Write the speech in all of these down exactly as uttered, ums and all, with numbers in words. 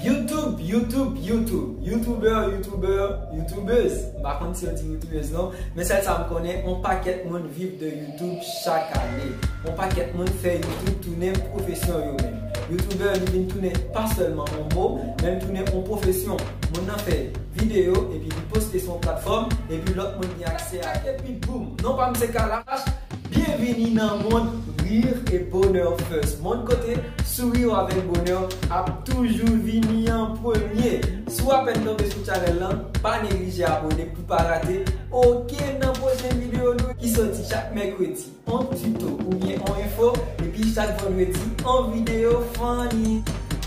YouTube, YouTube, YouTube, YouTuber, YouTuber, YouTubeuse. M pa konn si yo di YouTubeuse non, men sèl sa m konnen, yon pakèt moun viv de YouTube chak ane. Yon pakèt moun fè YouTube tounen pwofesyon yo menm. YouTuber li vin tounen pa sèlman yon mo, men l tounen yon pwofesyon. Moun nan fè videyo epi li poste sou yon platfòm epi lòt moun gen aksè a. Epi boum, non pa m se Kalash. Byenvini nan mond rir e bonè first. Mond kote souri w avèk bonè ap toujou vini an premye. Si w apèn tonbe sou chanèl lan, pa neglije abòne pou pa rate okenn nan pwochen videyo nou ki soti chak mèkredi. Yon tito oubyen yon enfo, epi chak vandredi yon videyo funny.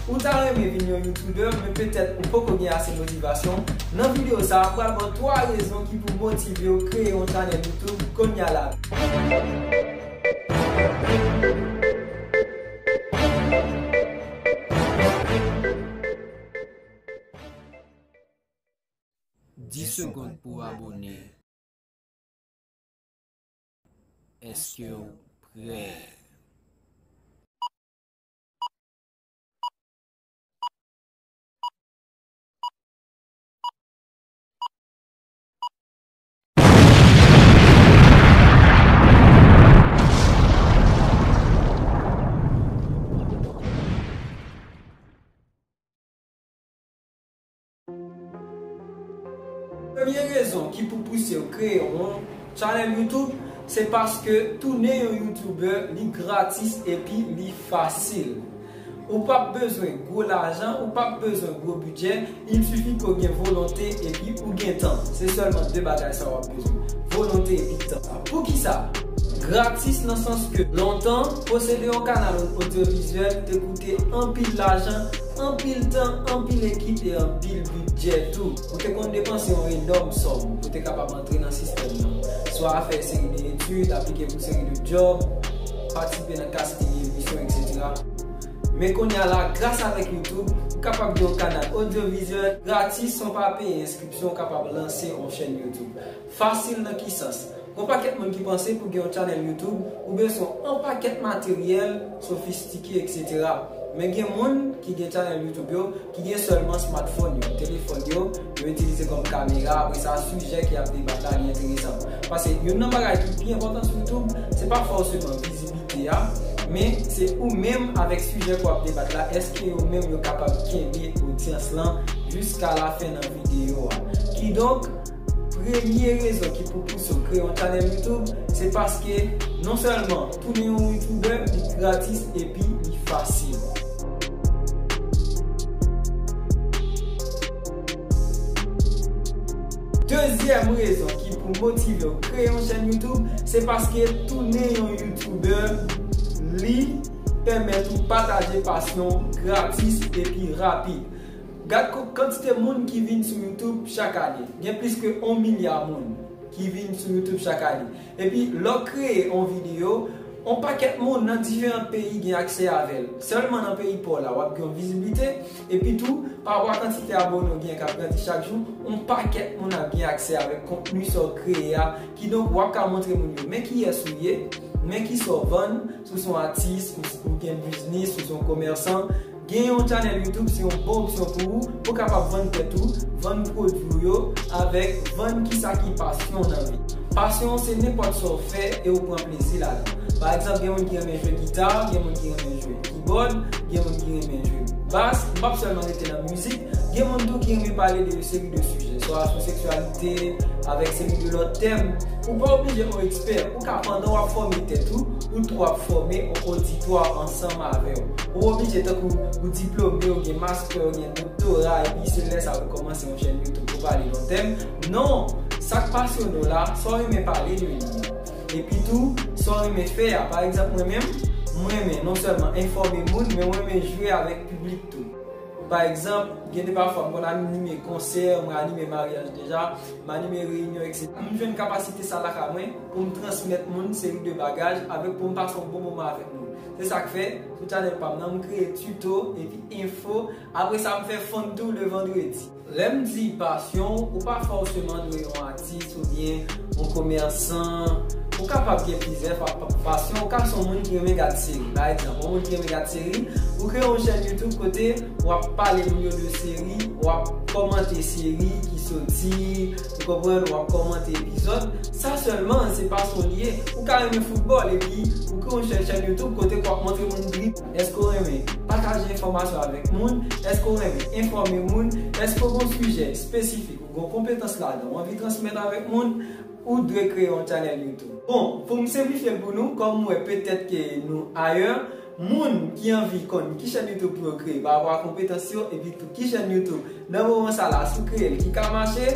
Ou ta renmen vin yon YouTuber, men petèt ou poko gen ase motivasyon? Nan videyo sa a, m pral ba w twa rezon ki pou motive w kreye yon chanèl YouTube kounye a la. Dis segonn pou abòne. Èske w prè? Premye rezon ki pou pouse w kreye yon chanèl YouTube, se paske tounen yon YouTuber, li gratis epi li fasil. Ou p ap bezwen gwo lajan, ou p ap bezwen gwo bidjè, il suffit ke w gen volonte epi ou gen tan. Se sèlman de bagay sa w ap bezwen, volonte epi tan. Poukisa? Gratis nan sans ke lontan, posede yon kanal odyovizyèl te koute anpil lajan, anpil tan, anpil ekip e anpil bidjè tou. Ou te konn depanse yon enòm sòm pou te kapab antre nan sistèm nan. Swa fè seri de etid, aplike pou seri de djòb, patisipe nan casting emisyon, etsetera. Men kounye a la, gras avèk YouTube, ou kapab gen yon kanal odyovizyèl gratis san pa peye enskripsyon, ou kapab lanse yon chèn YouTube. Fasil nan ki sans? Gon pakèt moun ki panse pou gen yon chanèl YouTube, ou bezwen yon pakèt materyèl sofistike, etsetera. Men gen moun ki gen chanèl YouTube yo, ki gen sèlman smartphone yo, telefòn yo, yo itilize kòm kamera, apre sa, sijè ke y ap debat la, li enteresan. Paske youn nan bagay ki pi enpòtan sou YouTube, se pa fòseman vizibilite a, men se ou menm avèk sijè ke w ap debat la, èske yo menm yo kapab kenbe odyans lan jiska lafen nan videyo a. Kidonk, premye rezon ki pou pouse w kreye yon chanèl YouTube, se paske non sèlman tounen yon YouTuber, li gratis epi li fasil. Dezyèm rezon ki pou motive w kreye yon chèn YouTube, se paske tounen yon YouTuber, li pèmèt ou pataje pasyon gratis epi rapid. Gad ko-, kantite moun ki vin sou YouTube chak ane. Gen plis ke yon milya moun ki vin sou YouTube chak ane. Epi, lè w kreye yon videyo, yon pakèt moun nan diferan peyi gen aksè avè l. Sèlman nan peyi pa w la, w ap gen yon vizibilite. Epi tou, pa rapò a kantite abòne w gen k ap grandi chak jou, yon pakèt moun ap gen aksè avèk kontni sa w kreye a. Kidonk, w ap ka montre moun yo, men kiyès ou ye, men kisa w vann, si w se yon atis, ou, ou gen biznis, ou se yon komèsan. Gen yon chanèl YouTube, se yon bon opsyon pou ou, pou w kapab vann tèt ou, vann pwodui w yo, avèk vann kisa ki pasyon w nan vi. Pasyon w se nenpòt sa w fè e w pran plezi ladan. Pa egzanp, gen moun ki renmen jwe gita, gen moun ki renmen jwe kibòd, gen moun ki renmen jwe bas. M p ap sèlman rete nan mizik, gen moun tou ki renmen pale de seri de sijè, swa sou seksyalite, avèk seri de lòt tèm. Ou pa oblije yon ekspè, ou ka pandan w ap fòme tèt ou, ou tou ap fòme yon oditwa ansanm avè w. Ou pa oblije tankou ou diplome, ou gen mastè, ou gen doktora, epi se lè sa ou kòmanse yon chèn YouTube pou pale yon tèm. Non, sa k pasyone w la, sa w renmen pale de li. Epi tou, sa w renmen fè a. Pa egzanp, mwen menm, mwen renmen non sèlman enfòme moun, men mwen renmen jwe avèk piblik tou. Pa egzanp, gen de pafwa m konn anime konsè, mwen anime maryaj deja, m anime reyinyon, etsetera. M jwenn kapasite sa lakay mwen pou m transmèt moun seri de bagaj avèk pou m pase yon bon moman avèk moun. Se sa k fè, Channel pa m nan, m kreye tuto epi enfo. Apre sa, m fè fun tou le vandredi. Lè m di pasyon, ou pa fòseman dwe yon atis oubyen yon komèsan. Ou kapab gen plizyè fa-, pa-, pasyon. Ou ka se yon moun ki renmen gad seri. Pa egzanp, yon moun ki renmen gad seri, ou kreye yon chèn YouTube kote w ap pale moun yo de seri, w ap kòmante seri ki soti, ou konprann, w ap kòmante epizòd. Sa sèlman, se pasyon li ye. Ou ka renmen foutbòl epi ou kreye yon chèn, chèn YouTube kote w ap montre moun drib. Èske w renmen pataje enfòmasyon avèk moun? Èske w renmen enfòme moun? Èske w gen yon sijè espesifik, ou gen yon konpetans ladan, ou anvi transmèt avèk moun? Ou dwe kreye yon channel YouTube. Bon, pou m senplifye l pou nou, kòm m wè petèt ke nou ayè, moun ki anvi konn ki chèn YouTube pou yo kreye pa rapò a konpetans yo, epi tou ki chèn YouTube nan moman sa la, si w kreye l, ki ka mache,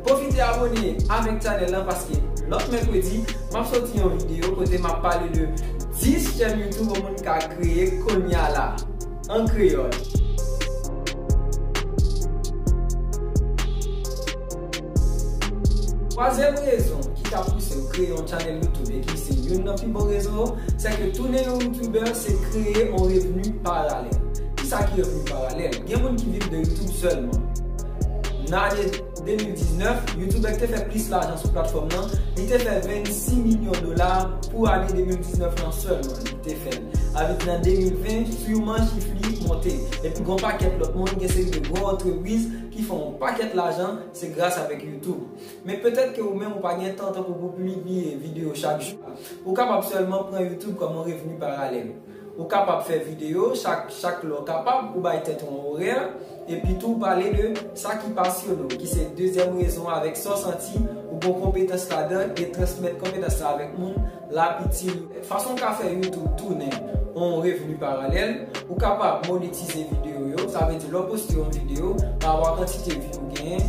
pwofite abone avèk channel lan, paske lòt mèkredi, m ap soti yon videyo kote m ap pale de dis chèn YouTube yon moun ka kreye kounye a la, an kreyòl. Twazyèm rezon ki ka pouse w kreye yon channel YouTube e ki se youn nan pi bon rezon yo, se ke tounen yon YouTuber se kreye yon revni paralèl. Kisa ki revni paralèl? Gen moun ki viv de YouTube sèlman. Nan ane de mil diznèf, YouTuber ki te fè plis lajan sou platfòm nan, li te fè vennsis milyon dola pou ane de mil diznèf lan sèlman, li te fè l. Sa vle di nan de mil ven, siman chif li monte. Epi gen yon pakèt lòt moun, gen seri de gwo antrepriz ki fè yon pakèt lajan, se gras avèk YouTube. Men petèt ke ou menm ou pa gen tan tankou pou pibliye videyo chak jou. Ou kapab sèlman pran YouTube kòm yon revni paralèl. Ou kapab fè videyo chak, chak lè w kapab, ou bay tèt ou yon orè, epi tou ou pale de sa ki pasyone w, ki se dezyèm rezon avèk sa w santi ou gen konpetans ladan e transmèt konpetans la avèk moun l ap itil. Fason w ka fè YouTube tounen yon revni paralèl, ou kapab monetize videyo yo, sa vle di lè w poste yon videyo, pa rapò a kantite vi ou genyen,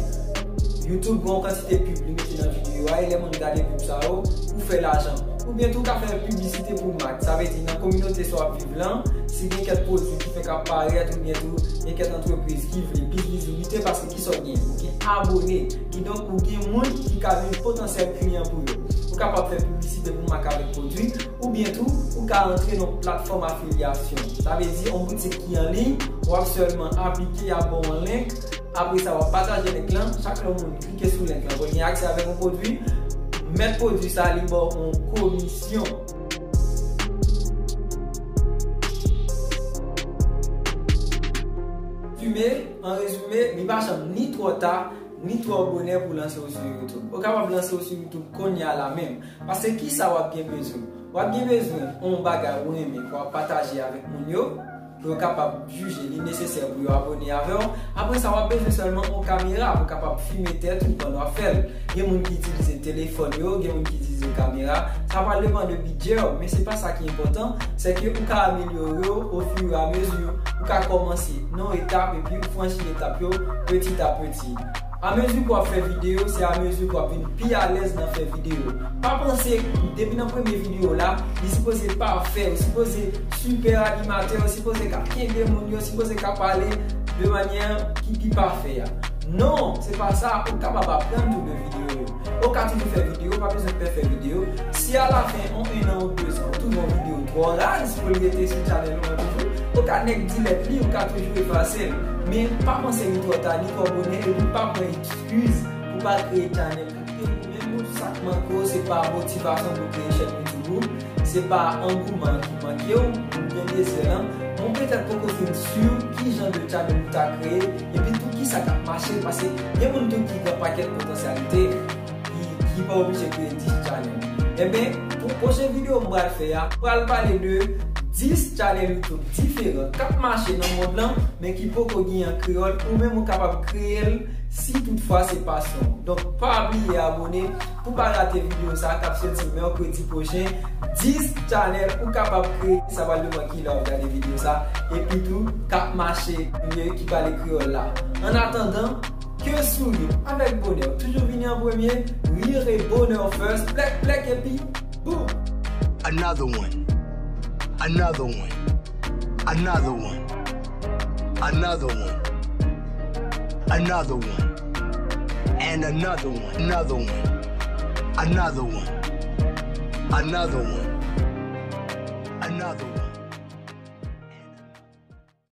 YouTube gen yon kantite pib li mete nan videyo a, e lè moun gade pib sa yo, ou fè lajan. Oubyen tou w ka fè piblisite pou mak, sa vle di nan kominote sa w ap viv lan, si gen kèk pwodui ki fèk ap parèt, oubyen tou gen kèk antrepriz ki vle plis vizibilite, paske kisa w gen? Ou gen abone, kidonk ou gen moun ki ka vin potansyèl kliyan pou yo. Ou kapab fè piblisite pou mak avèk pwodui, oubyen tou, ou ka rantre nan platfòm afilyasyon. Sa vle di, yon boutik ki an liy, w ap sèlman aplike, y ap ba w yon link, apre sa, w ap pataje link lan, chak lè yon moun klike sou link lan pou l gen aksè avèk yon pwodui, mèt pwodui sa, li ba w yon komisyon. Rezime, an rezime, li pa janm ni twò ta, ni twò bonè pou lanse w sou YouTube. Ou kapab lanse w sou YouTube kounye a la menm. Paske kisa w ap gen bezwen? W ap gen bezwen yon bagay ou renmen, pou w ap pataje avèk moun yo, pou yo kapab jije li nesesè pou yo abone avè w. Apre sa, w ap bezwen sèlman yon kamera pou w kapab filme tèt ou pandan w ap fè l. Gen moun ki itilize telefòn yo, gen moun ki itilize kamera. Sa pral depann de bidjè w, men se pa sa ki enpòtan, se ke ou ka amelyore w au fur et à mesure. Ou ka kòmanse nan yon etap epi ou franchi etap yo petit à petit. Amezi ke w ap fè videyo, se amezi ke w ap vin pi alèz nan fè videyo. Pa panse, depi nan premye videyo la, li sipoze pafè, ou sipoze sipè animatè, ou sipoze ka kenbe moun yo, sipoze ka pale de manyè ki pi pafè a. Non, se pa sa, ou kapab aprann tou de videyo yo. Ou ka toujou fè videyo, pa bezwen pè fè videyo. Si alafen, an en an ou de zan, ou twouve yon videyo twò raz pou l rete sou channel ou an toujou, ou ka nèk delete li, ou ka toujou efase l. Men pa panse li twò ta, ni twò bonè, epi pa pran eskiz pou pa kreye channel. Paske ou menm ou sa k manke w, se pa motivasyon pou kreye chèn YouTube ou, se pa angouman ki manke w, ou gen dezi lan, men ou petèt poko fin si ki jan de channel ou ta kreye, epi tou kisa k ap mache, paske gen moun tou ki gen pakèt potansyalite, ki, ki pa oblije kreye dis channel. Enben, pou pwochen videyo m pral fè a, m pral pale de dis channel YouTube diferan k ap mache nan mond lan, men ki poko gen an kreyòl, ou menm ou kapab kreye l si toutfwa se pasyon w. Donk, pa bliye abone pou pa rate videyo sa k ap soti mèkredi pwochen. Dis channel ou kapab kreye, sa pral depann kilè w ap gade videyo sa, epi tou k ap mache, ki pale kreyòl la. Annatandan, ke souri avèk bonè toujou vini an premye, rire bonè first, plèk, plèk, epi boom! Another one. Another one. Another one. Another one. Another one. And another one. Another one. Another one. Another one. Another one.